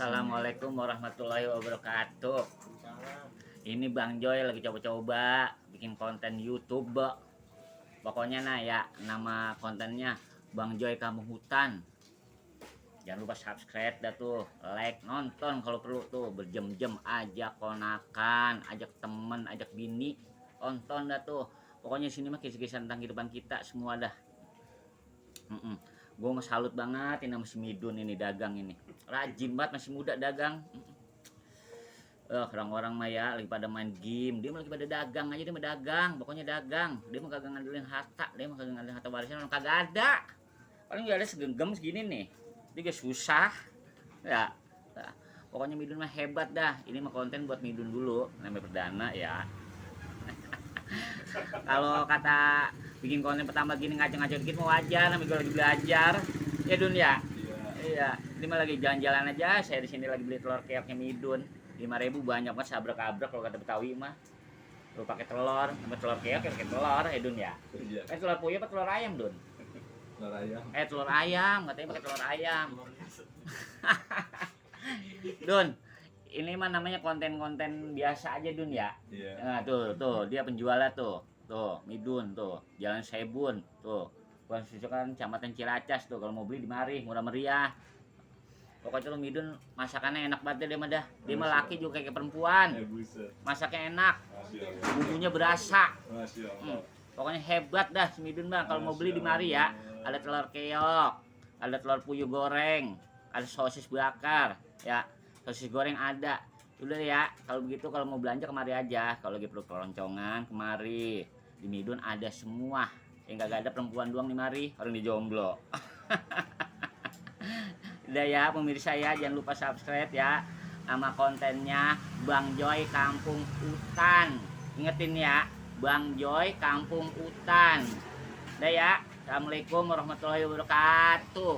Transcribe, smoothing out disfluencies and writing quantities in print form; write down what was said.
Assalamualaikum warahmatullahi wabarakatuh. Ini Bang Joy lagi coba-coba bikin konten YouTube. Pokoknya ya, nama kontennya Bang Joy Kampung Hutan. Jangan lupa subscribe dah tuh, like, nonton kalau perlu tuh, berjam-jam, ajak ponakan, ajak temen, ajak bini, tonton dah tuh. Pokoknya sini mah kisah-kisah tentang kehidupan kita semua dah. Gue salut banget ini sama si Midun ini, dagang ini rajin banget, masih muda dagang. Orang-orang mah ya lagi pada main game, dia mah lagi pada dagang aja, dia mah dagang, pokoknya dagang. Dia mah kagak ngandelin harta, dia mah kagak ngandelin harta warisan, orang kagak ada. Paling ada segenggam segini nih, dia juga susah ya. Nah, pokoknya Midun mah hebat dah. Ini mah konten buat Midun dulu, namanya perdana ya. Kalau kata bikin konten pertama gini ngaco-ngaco dikit mau wajar, namanya gue lagi belajar ya Dun ya. Iya, ini mah lagi jalan-jalan aja. Saya di sini lagi beli telur keoknya Midun 5.000, banyak banget, sabrak-abrak kalau kata Betawi mah. Lu pakai telur, sama telur keok pakai telur ya Dun ya. Telur puyuh apa telur ayam Dun? Telur ayam. Telur ayam, katanya pakai telur ayam. Dun, ini mah namanya konten-konten biasa aja Dun ya. Nah, tuh dia penjualnya tuh Midun tuh, Jalan Sebun tuh. Posisi kan Kecamatan Ciracas tuh, kalau mau beli di mari, murah meriah. Pokoknya tuh Midun masakannya enak banget dia mah dah. Dia mah laki juga kayak perempuan. Masaknya enak. Bumbunya berasa. Pokoknya hebat dah si Midun bang. Kalau mau beli di mari ya, ada telur keok, ada telur puyuh goreng, ada sosis bakar, ya. Sosis goreng ada. Udah ya, kalau begitu kalau mau belanja kemari aja. Kalau lagi perlu keloncongan kemari. Di Midun ada semua. Yang gak ada perempuan doang di mari, orang di jomblo. Udah ya pemirsa ya, jangan lupa subscribe ya. Nama kontennya Bang Joy Kampung Hutan. Ingetin ya, Bang Joy Kampung Hutan. Udah ya. Assalamualaikum warahmatullahi wabarakatuh.